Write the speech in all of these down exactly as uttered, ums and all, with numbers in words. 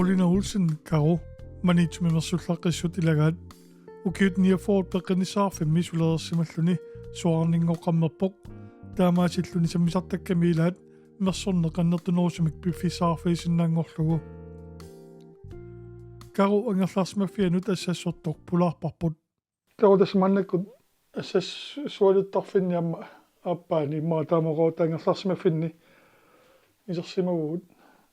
Olina Olsen, Karo, Maniitsumi mersullaqqissut ilagaat. Ukiut niogfyrre peqqinnissaqarfimmi sulereersimalluni soraarninngoqqammerpoq. Taamaasilluni sammisartakkami ilaat mersorneq annertunerusumik piffissaqarfigisinnaanngorlugu. Karo angerlarsimaffianut assassortoq pulaarparput. Taava tassa maannakkut assassualuttarfinni aamma aappaani immaqa taama oqarutta angerlarsimaffinni isersimavugut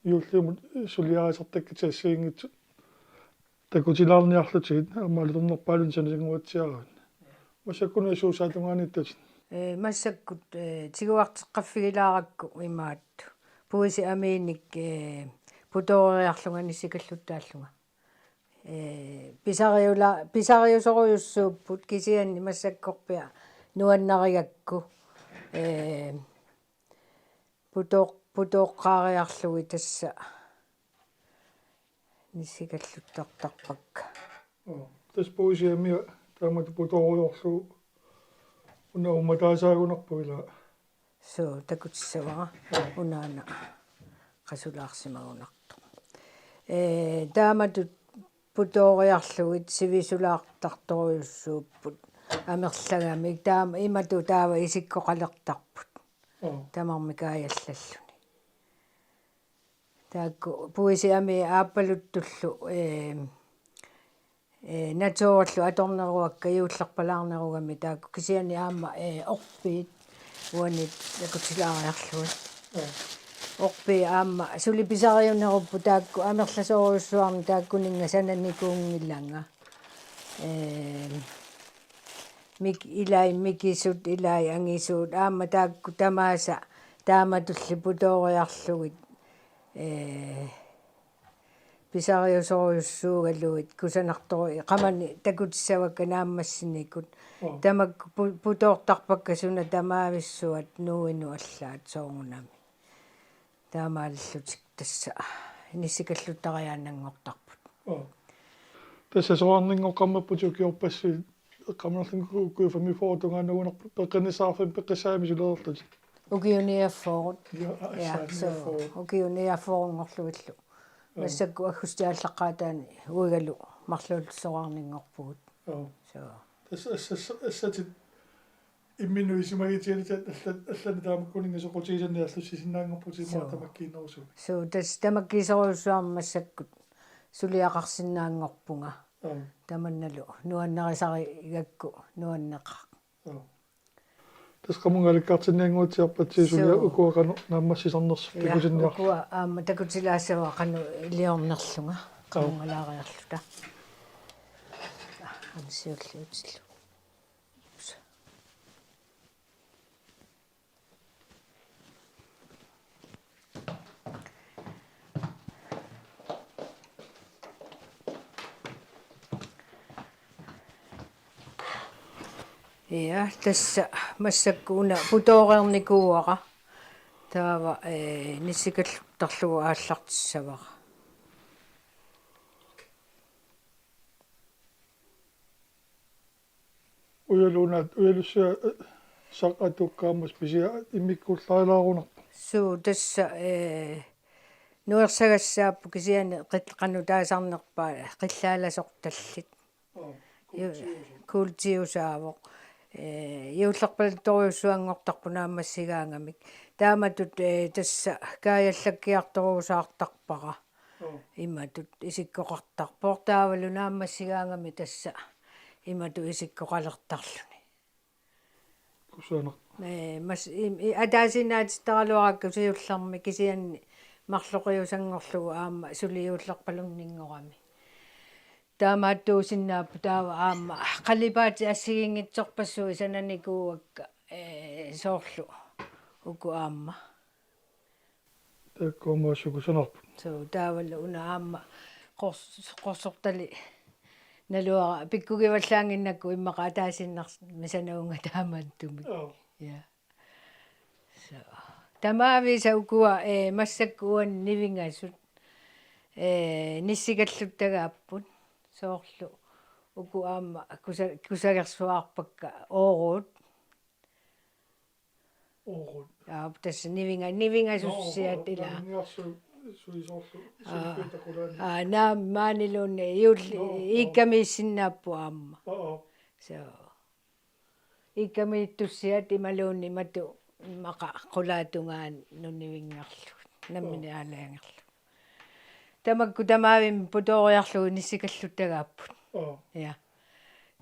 juulliummut suliarisartakkatit assigiinngitsut takutilaarniarlutigit aamma alutornerpaalunnik sanasinguatsiaravit. Massakkunut suusaata tungaaniittutit? Ee, massakkut, ee, tiguarteqqaffigilaarakku imaattoq. Puisi amiinik, ee, putooreriarlunga nissikalluttaallunga. Ee, pisariula-, pisariusorujussuupput kisianni massakkorpiaq nuannarigakku. Ee, putoq-, putooqqaariarlugit tassa nissikalluttartarpakka. Oo, tassa puisi amia taamatut putoorujorlugu una uummataasaagunarpoq ilaa. Suu, takutissavara unaana qasulaarsimagunartoq. Ee, taamatut putooriarlugit sivisulaartartorujussuupput amerlagamik. Taama imatut taava isikkoqalertarput. Oo. Tamarmik kaajallalluni. Taakku puisi amii aappaluttullu, ee, ee, naturillu atorneruakka juullerpalaarnerugami taakku kisianni aamma, ee, orpiit uani takutilaariarlugit. Joo. Orpiit aamma suli pisariunerupput taakku amerlasoorujussuarnik taakkuninnga sananikuunngilanga. Ee, mik-, ilai mikisut, ilai angisuut, aamma taakku tamaasa taamatulli putooriarlugit, ee, pisariusorujussuugalugit, kusanartoru-, qamani takutissavakka naammassinikut. Oo. Tamakku pu-, putoortarpakka suna tamaavissuat nuuinut allaat soorunami. Taamaalillutik tassa nissikalluttariaannanngortarput. Oo. Tassa soraarninngoqqammerputit ukiorpassuit eqqaamanarlunga ukiut femogfyrre tungaannagunarput peqqinnissaqarfimmi peqqissaagami sulereerlutit. Ukiut niogfyrre. Ja, ja, assaasinngorfyrre. Ukiut niogfyrrenngorlugillu. Joo. Massakkut aggustip aallaqqaataani uigalu marluulluta soraarninngorpugut. Joo. Suu. Tassa, tassa, tassa, assatit imminnut isumagitigalugit allat, allanik taamakkuninnga soqutigisannik allussisinnaanngorputit immaqa. Suu. Tamakkiinerusumik. Suu, tassa tamakkiisorujussuarmik massakkut suliaqarsinnaanngorpunga. Aap. Tamannalu nuannarisarigakku nuanneqaaq. Aap. Tassa qamunga alikkartinniannguatsiarpatsigit suliaq. Suu. Ukua qanoq naammassisarnersut. Ja, takutinniarlugu. Ukua aamma takutilaassavara qanoq iliornerlunga. Aap. Qamungalaariarluta. Ansiulliutillu. Ja, tassa massakkut una putooreernikuuara. Taava, ee, nissikalluttarlugu aallartissavara. Ujaluunaat, ujalussiaq, eh, saqqatukkaammas pisia immikkuullarilaarunerpoq. Suu, tassa, eh, nuersagassaapput kisianni qit-, qanoq taasarnerpaat qillaalasortallit. Aap, ju-, kuultiusaavoq. Kuultiusaavoq. Eh, juullerpaluttorujussuanngortarpoq naammassigaangamik. Taamatut, eh, tassa kaajallakkiartoruusaartarpara. Joo. Imatut isikkoqartarpoq taavalu naammassigaangami tassa imatut isikkoqalertarluni. Kusanaq. Ee, mas-, im-, i-, ataasiinnaatittaraluarakku siullermik kisianni marloqiusanngorlugu aamma suli juullerpalunninngorami. Taamaattuusinnaapput taava aamma qalipaatit assigiinngitsorpassuit sananikuuakka, ee, soorlu uku aamma. Taakku aamma sukusanarput. Suu, taavalu una aamma qors-, qorsortalik naluara pikkugivallaannginnakku immaqa ataasiinnarmik sanavunga taamaattumik. Joo. Ja. Suu. Tamaavisa ukua, eh, massakkut uani nivingasut, eh, nissikalluttagaapput. Soorlu uku aamma kusa-, kusagersuarpakka oorut. Oorut. Aap, tassa nivinga-, nivingasussiat. Joo, ilaa. Nivingasu-, Suisoorlu. Aa. Silpiuta qulaani. Aa, naammaaniluunniit juul-, Nå, nå. Iikkamiissinnaapput aamma. Oo, oo. So. Iikkamiittussiat imaluunniit matu immaqa qulaatungaani nunivinngarlugit. Nammineq Oo. Aalajangerlugit. Tamakku tamaavimmi putooriarlugit nissikalluttagaapput. Oo. Ja.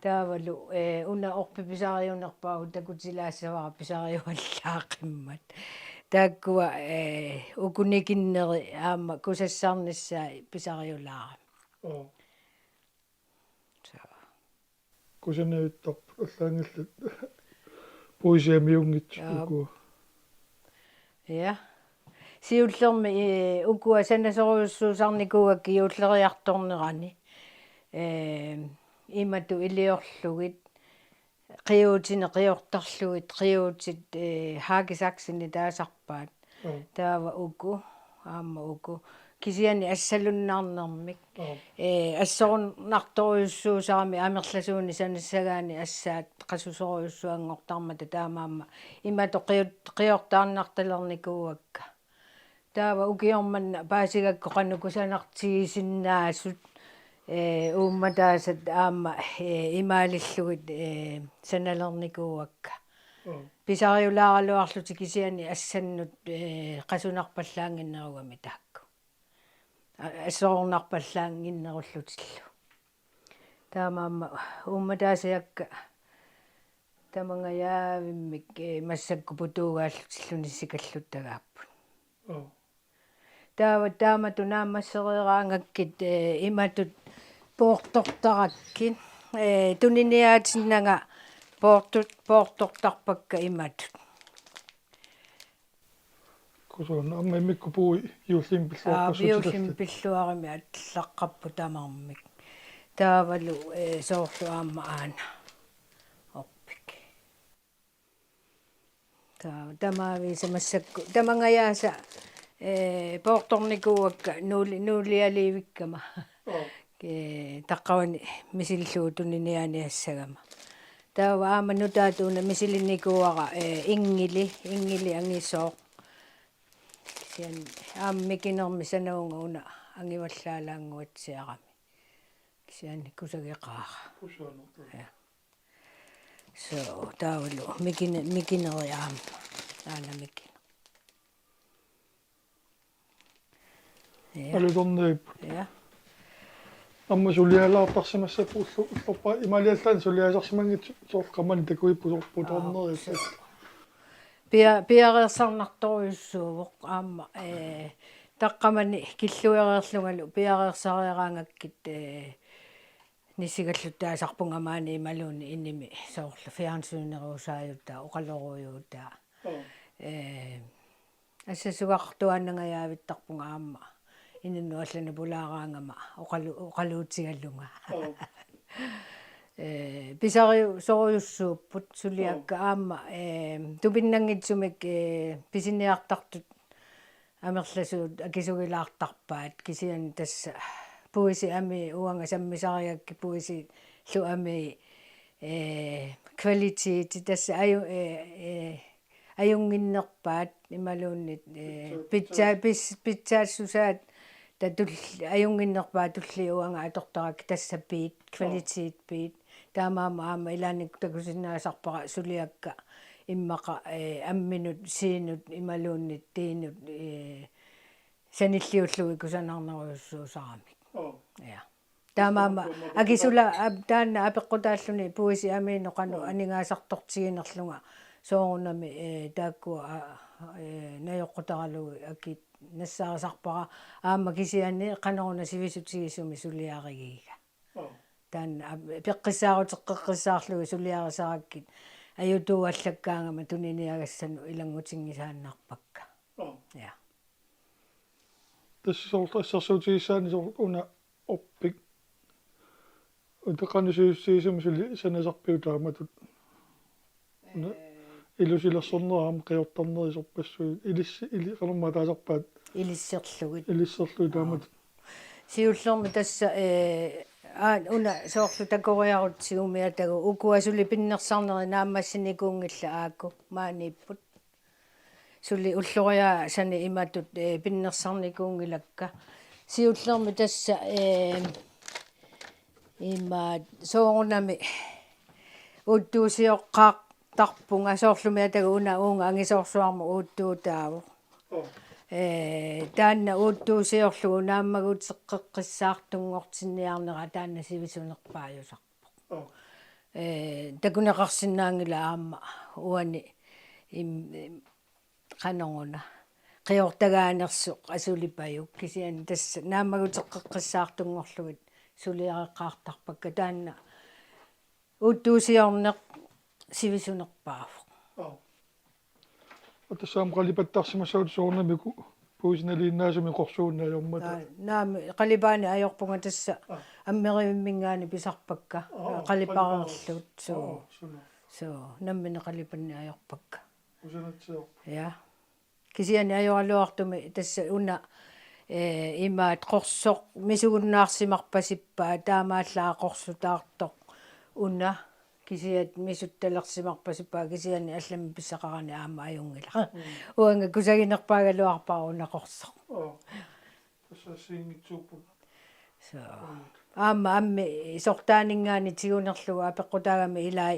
Taavalu, eh, una orpik pisariunerpaavoq takutilaassavara pisariuallaaqimmat. Taakkua, eh, uku nikinneri aamma kusassarnissaat pisariulaarami. Oo. So. Kusanavittarput allaanngillat puisip amiunngitsut. Joo. Ukua. Ja. Siullermik, eh, ukua sanasorujussuusarnikuugakkit juulleriartornerani. Eh, imatut iliorlugit, qiuutinik qiortarlugit, qiuutit, eh, hagesaksenik taasarpaat. Mm. Taava uku, aamma uku. Kisianni assalunnarnermik. Mm. Eh, assorunartorujussuusarami amerlasuunik sanassagaanni assaat qasusorujussuanngortarmata taamaammat imatut qiut-, qiortaarnartalernikuuakka. Taava ukioq manna paasigakku qanoq kusanartigisinnaasut, eh, uummataasat aamma, eh, imaalillugit, eh, sanalernikuuakka. Mm. Pisariulaaraluarlutik kisianni assannut, eh, qasunarpallaannginnerugami taakku. A-, assorunarpallaannginnerullutillu. Taamaammat uummataasiakka tamangajaavimmik, eh, massakkut putuugaallutillu nissikalluttagaapput. Oo. Taava taamatut naammassereeraangakkit, eh, imatut poortortarakkit, eh, tuniniaatinnanga poortut-, poortortarpakka imatut. Kusuuna aamma immikkut puui juullimi pilluarpassuutillallit. Aa, juullimi pilluarimi allaqqapput tamarmik. Taavalu, eh, soorlu aamma aana orpik. Ta-, tamaavisa massakkut. Tamangajaasa, eh, poortornikuuakka nuuli-, nuulialiivikkama. Oo. Eh, taqqavani misillugu tuniniaaniassagama. Taava aamma nutaatut una misilinnikuuara, eh, inngili, inngili angisooq. Kisianni aamma mikinermik sanavunga una angivallaalaannguatsiarami. Kisianni kusageqaara. Kusanartoq. Ja. So, taavalu mikine-, mikineri aamma. Aana mikineq. Ja. Alutorniippoq. Ja. Aamma sulialaartarsimassapput ullu-, ullorpara imaaliallaannaq suliarisarsimanngitsut soorlu qamani takuipput soorlu putorneri. Joo, so. Pia-, piareersarnartorujussuuvoq aamma, eh, taqqamani killuereerlungalu piareersareeraangakkit, eh, nissikalluttaasarpunga maani imaluunniit inimi soorlu fjernsyneruusaajutaa oqalorujutaa. Oo. Eh, assersugartuaannangajaavittarpunga aamma inunnut allanut pulaaraangama oqalu-, oqaluutigalunga. Oo. Eh, pisariusorujussuupput suliakka Oo. Aamma, eh, tupinnanngitsumik, eh, pisiniartartut amerlasuut akisugilaartarpaat kisianni tassa puisi amii uanga sammisarigakkit puisillu amii, eh, kvalitet tassa aju-, eh, eh, ajunnginnerpaat imaluunniit, eh, Pitsa-, pitsa-, pis-, pitsaassusaat tatul-, ajunnginnerpaat tulliit uanga atortarakkit tassa piit, Joo. Kvalitet piit. Taamaammat aamma ilaanni takusinnaasarpara suliakka immaqa, eh, amminut, siinut, imaluunniit tiinut, eh, sanilliullugit kusanarnerujussuusaramik. Oo. Ja. Taamaammat Taamaammat akisula-, ap-, taanna apeqqutaalluni puisi amiinnut qanoq Oo. Aningaasartortiginerlunga soorunami, eh, taakkua, a-, eh, najoqqutaralugit akit nassaarisarpara aamma kisianni qanoruna sivisutigisumik suliarigigiga. Oo. Taanna ap-, peqqissaaruteqqeqqissaarlugit suliarisarakkit ajutuuallakkaangama tuniniagassanut ilanngutinngisaannarpakka. Oo. Ja. Tassa soorlu assersuutigissaani soorlu una orpik. Uta qanoq sivisutigisumik suli sanasarpiuk taamatut? Una ilusilersornera aamma qiortarneri sorpassuit ilissi-, ili-, qanormaa taasarpaat? Ilisserlugit. Ilisserlugit taamatut. Siullermik tassa, eh, aa, una soorlu takoriarutsigu umiatagu ukua suli pinnersarnerit naammassinikuunngillat aaku maaniipput. Suli ulloriaasani imatut, eh, pinnersarnikuunngilakka. Siullermik tassa, eh, ima soorunami uuttuusioqqaartarpunga soorlumi atagu una uunga angisoorsuarmut uuttuutaavoq. Oh. Eh, taanna uuttuusiorlugu naammaguteqqissaartunngortinniarnera taanna sivisunerpaajusarpoq. Oh. Eh, takuneqarsinnaanngilaq aamma uani im-, im-, qanoruna. Qiortagaanersoq asulipajuk kisianni tassa naammaguteqqissaartunngorlugit suliareqqaartarpakka taanna uuttuusiorneq sivisunerpaavoq. Aap. Tassa aamma qalipattarsimassagutta soorunami uku puisit naliinnaasumik qorsuunneq ajormata. Aa, naamik, qalipaaneq ajorpunga tassa. Aa. Ammerivimminngaanniit pisarpakka. Aa, qalipareerlutik. Suu. Aa, suna. Suu, nammineq qalipanneq ajorpakka. Kusanarsiorpoq. Ja. Kisianni ajoraluartumik tassa una, eh, imaat qorsoq misugunnaarsimarpasippaa taamaallaat qorsutaartoq una kisiat misuttalersimarpasippaa kisianni allamik pissaqarani aamma ajunngilaq. Mm. Uanga kusaginerpaagaluarpara una qorsoq. Oo. Tassa assigiinngitsuupput. Suu. Aamma ammi sortaaninngaanniit tigunerlugu apeqqutaagami ilai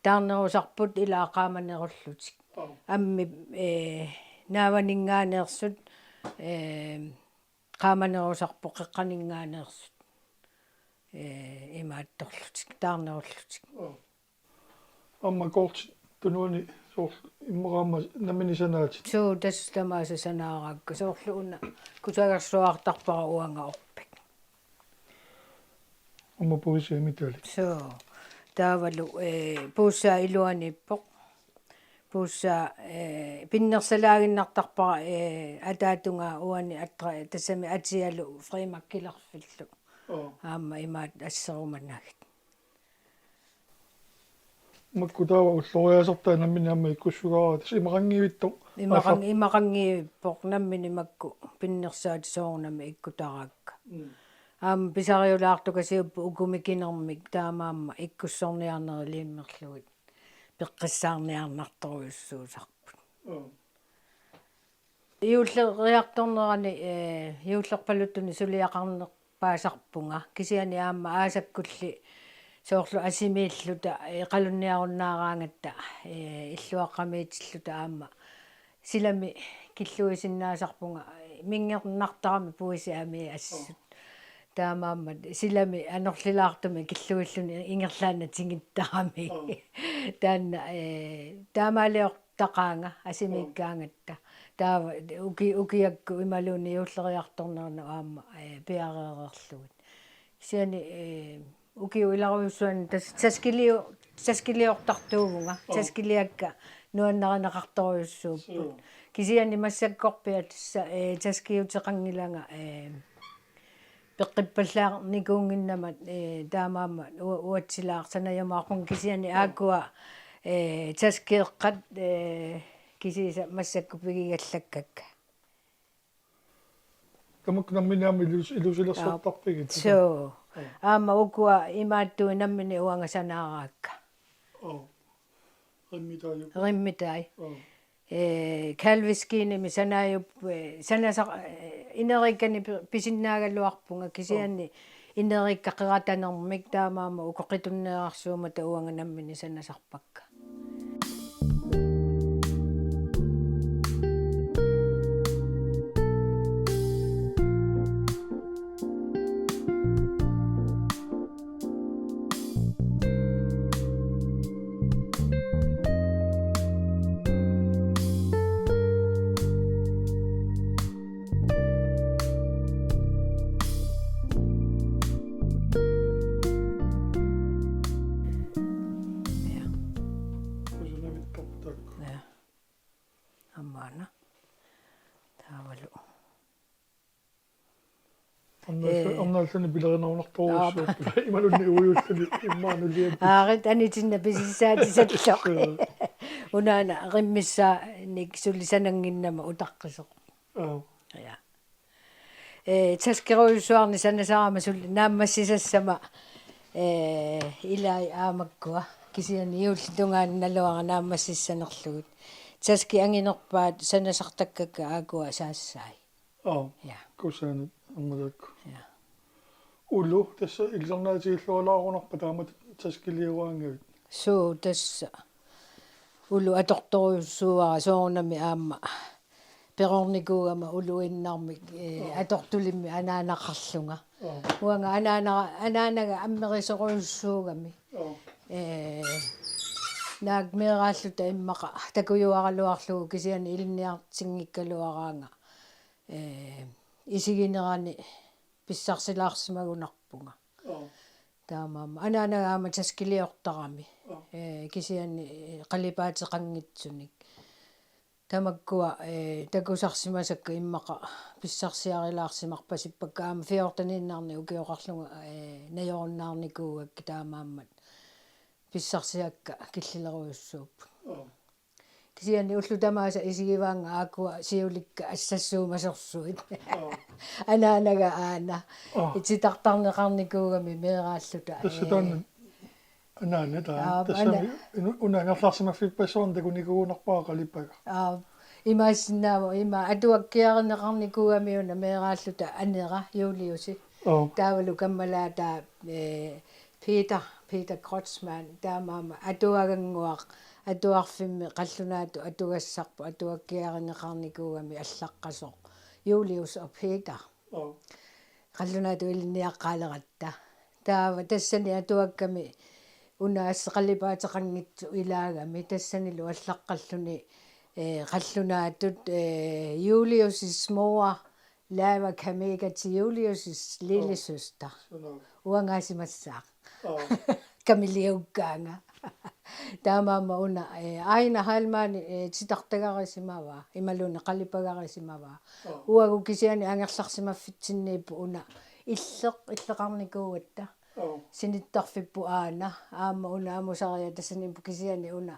taarnerusarput ilaa qaamanerullutik. Aap. Ammi, eh, naavaninngaanneersut, eh, qaamanerusarput qeqqaninngaanneersut. Eh, imaattorlutik, taarnerullutik. Aap. Aamma kortit tunuani soorlu immaqa aamma nammineq sanaatit. Suu, tassa tamaasa sanaaraakka. Soorlu una kusagersuartarpara uanga orpik. Aamma puisit immitaalik. Suu. Taavalu, eh, puussaa iluaniippoq. Puussaa, eh, pinnersalaaginnartarpara, eh, ataatungaa uani atra-, tassami atialu Freimarkilerfillu. Oo. Aamma imaat asserumanagit. Makku taava ulloriaasertaa nammineq aamma ikkussugaara tassa imaqanngivittoq. Imaqan-, aaffa- imaqanngivippoq nammineq makku pinnersaatit soorunami ikkutaraakka. Mm. Aamma pisariulaartukasiupput uku mikinermik taamaammat ikkussorniarnerit liimmerlugit peqqissaarniarnartorujussuusarput. Mm. Juulleriartornerani, eh, juullerpaluttuni suliaqarnerpaasarpunga. Kisianni aamma aasakkulli soorlu asimiilluta, eh, qalunniarunnaaraangatta, eh, illuaqqamiitilluta aamma silami killuisinnaasarpunga, eh, minngernartarami puisit amii assut. Taamaammat silami anorlilaartumik killuilluni ingerlaannaq tingittarami. Oo. Taanna, eh, taamaalior- taqaanga asimiikkaangatta. Taava uki-, ukiakkut imaluunniit juulleriartornerani aamma, eh, piareereerlugit. Kisianni, eh, ukiup ilarujussuani tas-, taskiliu-, taskiliortartuuvunga. Oo. Taskiliakka nuannarineqartorujussuupput. Suu. Kisianni massakkorpiaq tassa, eh, taskiuteqanngilanga, eh, peqqippallaarnikuunnginnama, eh, taamaammat u-, uatsilaaq sanajumaarpunga kisianni aakkua, eh, taskieqqat, eh, kisiisa massakkut pigigallakkakka. Tamakku nammineq aamma ilus-, ilusilersortarpigit. Suu. Aap. Aamma ukua imaattuit nammineq uanga sanaaraakka. Oo. Rimmitai. Rimmitai. Oo. Eh, Calvin Skeenimik sanaajup-, eh, sanasaq-, eh, ineriikkanik pi-, pisinnaagaluarpunga kisianni ineriikkat qeratanermik taamaammat uku qitunneerarsuummata uanga nammineq sanasarpakka. Ja. Kusanavittarput taakku. Ja. Aamma una. Taavalu. Arnaallu-, eh, arnaalluunniit pilerinarunartorujussuupput. Aap. Imaluunniit uagutsinnut immaqa nuliat. Aarit anitinna pisissaatisallugu. Suu. Unaana rimmissaannik suli sanannginnama utaqqisoq. Aap. Ja. Eh, taskerujussuarnik sanasarama suli naammassisassama, eh, ilai aamakkua. Kisianni juullip tungaanut naluara naammassissanerlugit. taskit anginerpaat sanasartakkakka aakkua saassai. Aa. Ja. Kusanaq aamma taakku. Ja. Ulu tassa illernaatigiilluarunarpa taamatut taskiliuaanngavit? Suu, tassa. Ulu atortorujussuuara soorunami aamma. Peroornikuugama uluinnarmik, ee, Aa. atortulimmik anaanaqarlunga. Aa. Uanga anaana-, anaanaga ammerisorujussuugami. Aa. Ee, naak meeraalluta immaqa takujuaraluarlugu kisianni ilinniartinngikkaluaraanga. Ee, isiginerani pissarsilaarsimagunarpunga. Aa. Taamaammat anaanaga aamma taskiliortarami. Aa. Ee, kisianni, ee, qalipaateqanngitsunik. Tamakkua, ee, takusarsimasakka immaqa pissarsiarilaarsimarpasippakka aamma fjorteniinnarnik ukioqarlunga, ee, najorunnaarnikuugakkit taamaammat pissarsiakka killilerujussuupput. Aa. Kisianni ullut tamaasa isigivaannga aakkua siulikka assassuumasorsuit. Aa. Anaanaga aana. Aa. Ititartarneqarnikuugami meeraalluta. Tassa ee. Taanna anaana taanna. Aa, tassami ana- inu-, una angerlarsimaffippassuarnik takunikuugunarpara qalipagaq. Aa, imaassinnaavoq ima atuakkiarineqarnikuugami una meeraalluta anera Juliusi. Aa. Taavalu kammalaataa, ee, Peter, Peter Kreutzmann, taamaammat atuagannguaq, atuarfimmi qallunaatut atugassarput atuakkiarineqarnikuugami allaqqasoq. Julius og Peter. Aa. Qallunaatut ilinniaqqaaleratta. Taava tassani atuakkami una assut qalipaateqanngitsoq ilaagami tassanilu allaqqalluni, ee, qallunaatut, ee, Julius' mor, Laava Kamega til Julius' lillesøster. Sanaa. Uangaasimassaaq. Aa. Kamiliukkaanga. Taamaammat una, ee, Aina Heilmann, ee, titartagarisimavaa, imaluunniit qalipagarisimavaa. Aa. Uagut kisianni angerlarsimaffitsinniipput una illeq, illeqarnikuugatta. Aa. Sinittarfipput aana, aamma una amusariatassaniipput kisianni una,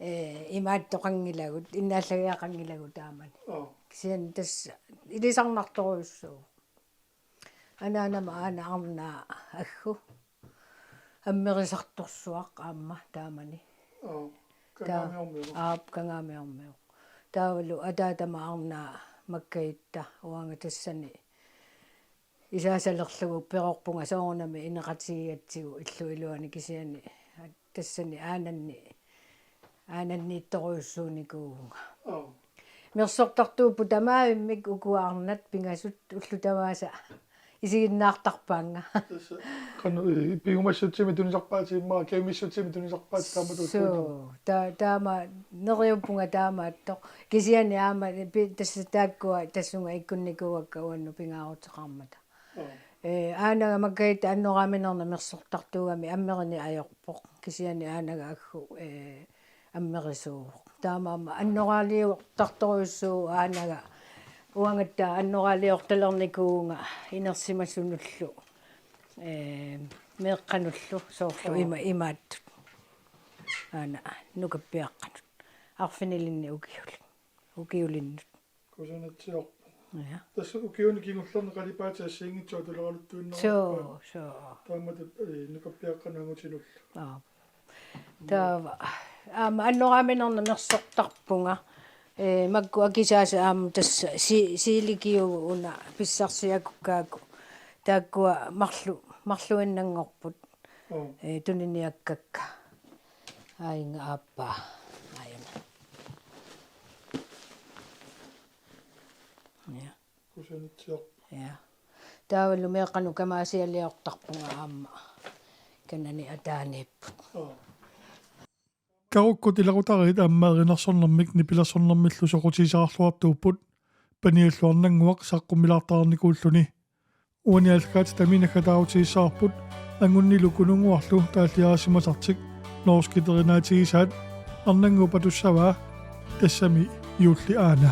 ee, imaattoqanngilagut, innaallagiaqanngilagut taamani. Aa. Kisianni tassa ilisarnartorujussuuvoq. Anaanama aana arnaa aggu. Ammerisartorsuaq aamma taamani. Aa, taa-, Kangaamiormiu. Aap, Kangaamiormiu. Taavalu ataatama arnaa Makkagitta uanga tassani isaasalerlugu perorpunga soorunami ineqatigigatsigu illup iluani kisianni tassani aananni, aananniittorujussuunikuuvunga. Aa. Mersortartuupput tamaavimmik ukua arnat pingasut ullut tamaasa isiginnaartarpaannga. Tassa, qanoq, ee, piumassutsimi tunisarpaatigut immaqa kajumissutsimik tunisarpaatigut taamatut. Suu, ta-, taama neriuppunga taamaattoq. Kisianni aamma pi-, tassa taakkua tassunga ikkunnikuuakka uannut pingaaruteqarmata. Aa. Ee, aanaga Makkagitta annoraaminerni mersortartuugami ammerineq ajorpoq. Kisianni aanaga aggu, ee, ammerisuuvoq. Taamaammat annoraaliortartorujussuuvoq aanaga. Uangattaaq annoraaliortalernikuuvunga inersimasunullu, ee, meeqqanullu soorlu Aa. ima-, imaattut. Aana nukappiaqqanut. Arfinilinnik ukiuli-, ukiulinnut. Kusanarsiorpoq. Ja. Tassa ukiuni kingullerni qalipaatit assigiinngitsut atuleraluttuinnarpaa. Suu, suu. Taamatut, ee, nukappiaqqanut angutinullu. Aa. Taava aamma annoraaminerni mersortarpunga. Ee, makku akisaasa aamma tassa si-, siilikiugu una pissarsiakukkaakku. Taakkua marlu-, marluinnanngorput. Aa. Ee, tuniniakkakka. Aajuna aappaa. Aajuna. Ja. Kusanarsiorpoq. Ja. Taavalu meeqqanut kamaasialiortarpunga aamma. Kanani ataaniipput. Aa. Karukkut ilaqutariit aamma erinarsornermik nipilersornermillu soqutigisaqarluartuupput. Paniallu arnannguaq saqqummilaartarnikuulluni. Uani aallakaatitami naggataarutigissavarput, angunnilu Kununnguarlu taalliarisimasartik norskit erinaatigisaat, arnannguup atussavaa, tassami juulli aana.